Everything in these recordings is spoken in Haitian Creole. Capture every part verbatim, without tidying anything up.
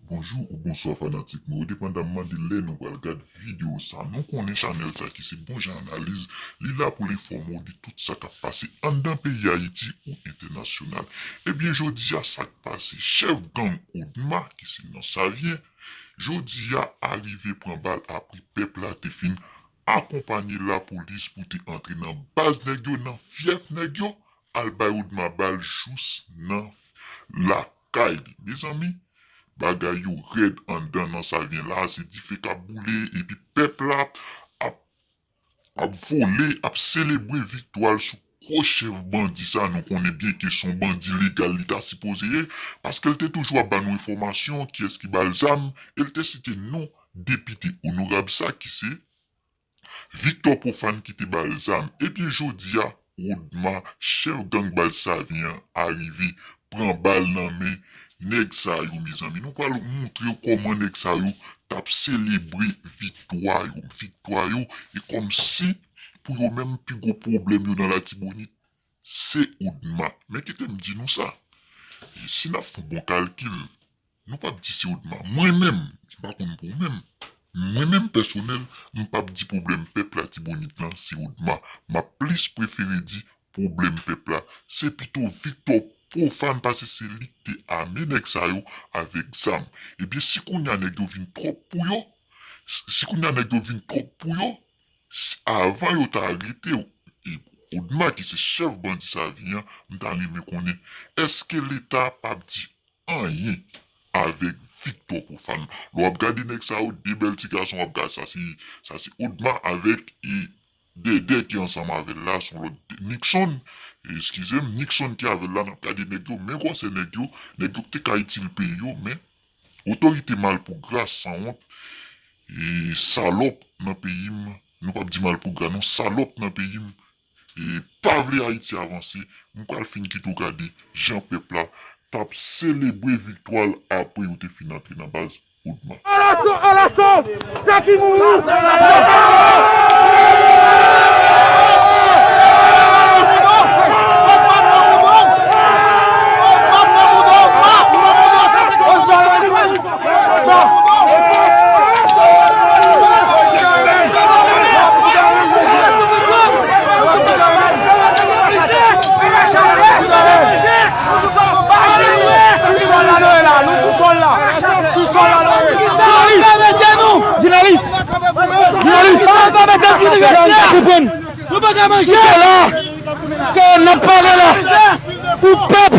Bonjou ou bonswa fanatik mwen, yo depandamman de lè nou pral gad videyo sa. Nou konnen chanèl sa ki se Bon Jan Analiz, li la pou l enfòme w de tout sa k ap pase anndan peyi Ayiti ou entènasyonal. Ebyen, jodi a sa k pase, chèf gang Odma ki se non Savyen, jodi a arive pran bal apre pèp la te fin akonpanye lapolis pou te antre nan baz nèg yo, nan fyèf nèg yo, al bay Odma bal jous nan lakay li. Mezanmi, bagay yo rèd anndan non Savyen la, se dife k ap boule, epi pèp la ap, ap vole, ap selebre viktwa l sou gwo chèf bandi sa. Nou konnen byen ke se yon bandi legal li ta sipoze ye, paske l te toujou ap ba nou enfòmasyon kiyès ki ba l zam, e l te site non depite onorab sa ki se Victor Profane ki te ba l zam. Ebyen, jodi a, Odma, chèf gang baz Savyen an, arive pran bal nan men nèg sa yo, mezanmi. Nou pral montre w kòman nèg sa yo t ap selebre viktwa yo, viktwa yo, e kòmsi pou yo menm pi gwo pwoblèm yo nan Latibonit, se Odma. Men kite m di nou sa, e si n ap fè yon bon kalkil, nou p ap di se Odma. Mwen menm, m pa konn pou ou menm, mwen menm pèsonèl, m p ap di pwoblèm pèp Latibonit lan se Odma. M ap plis prefere di pwoblèm pèp la se pito Victor Profane, paske se li ki te ame nèg sa yo avèk zam. Ebyen, si kounye a nèg yo vin twòp pou yo, si kounye a nèg yo vin twòp pou yo, si, avan yo ta arete w, e Odma ki se chèf bandi Savyen an, m ta renmen konnen, èske Leta p ap di anyen avèk Victor Profane? Lè w ap gade nèg sa yo, de bèl ti gason, w ap gade sa se, sa se Odma avèk, e, Dèdè ki ansanm avè l la, se yon lòt Nixon, eskize m, Nixon ki avè l la, n ap gade nèg yo, men gwosè nèg yo, nèg yo te ka itil peyi yo, men otorite malpougra, sanwont, e salòp nan peyi m, nou p ap di malpougra non, salòp nan peyi m, e pa vle Ayiti avanse, m pral fin kite w gade jan pèp la t ap selebre viktwa l apre yo te fin antre nan baz Odma. Alaso, alaso, sa ki mouri. Jounalis! Jounalis! Jounalis! Kite la! Ke n ap pale la! Pou pèp!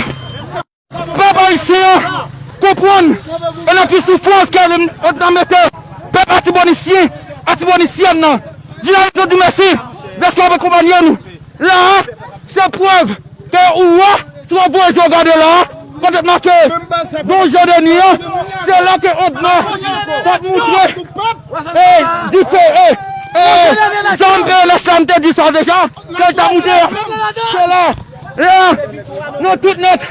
Pèp ayisyen an konprann e nan ki soufrans ke n ap mete pèp atibonisyen, atibonisyèn nan. Jounalis, nou di mèsi dèske w ap akonpanye nou. La a, se prèv ke ou wè, si w ap voye je w gade la a, kote t make Don Jean Denis an, se la ke Odma t ap moutre, e, dife, e, e, zam P N H la, m te di sa deja, ke l t ap moutre a. Se la, la, nou tout nèt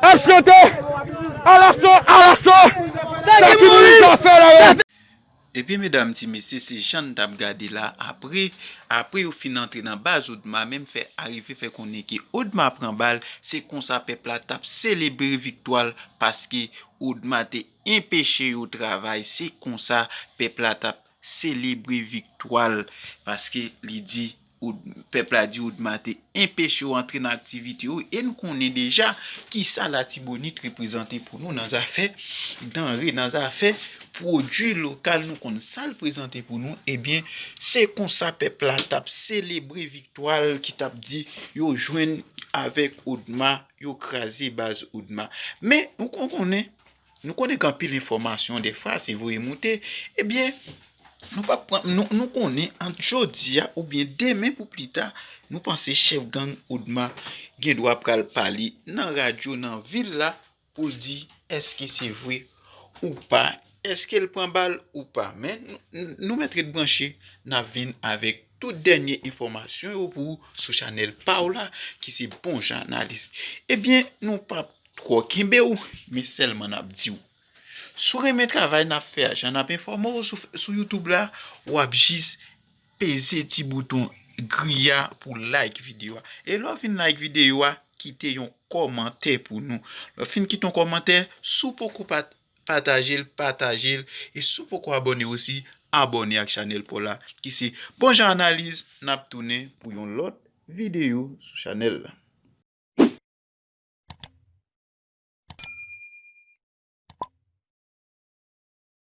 ap chante, alaso, alaso, sa ki mouri, sa fè la yo. Ebyen, medam, ti mesye, se jan n t ap gade la. Apre, apre yo fin antre nan baz Odma, menm fè arive fè konnen ke Odma pran bal, se konsa pèp la t ap selebre viktwa l, paske Odma te enpeche yo travay, se konsa pèp la t ap selebre viktwa l, paske li di, Od-, pèp la di Odma te enpeche yo antre nan aktivite yo, e nou konnen deja kisa Latibonit reprezante pou nou nan zafè danre, nan zafè pwodui lokal, nou konn sa l prezante pou nou, ebyen, se konsa pèp la t ap selebre viktwa l ki t ap di yo jwenn avèk Odma, yo kraze baz Odma. Men, nou konn konnen, nou konnen gen anpil enfòmasyon, dèfwa, se voye moute, ebyen, nou p ap pran, nou, nou konnen ant jodi a oubyen demen pou pli ta, nou panse chèf gang Odma gen dwa pral pale nan radyo, nan vil la, pou l di èske se vre ou pa, èske l pran bal ou pa. Men nou, nou mèt ret branche, n ap vin avèk tout dènye enfòmasyon yo pou ou sou chanèl pa w la, ki se Bon Jan Analiz. Ebyen, nou p ap twò kenbe w, men sèlman n ap di w, si w renmen travay n ap fè a, jan n ap enfòme w sou, sou YouTube la, w ap jis peze ti bouton gri a pou like videyo a. E lè w fin like videyo a, kite yon kòmantè pou nou. Lè w fin kite yon kòmantè, si w poko pa t pataje l, pataje l. E si w poko abòne osi, abòne ak chanèl pa w la, ki se Bon Jan Analiz. N ap tounen pou yon lòt videyo sou chanèl la.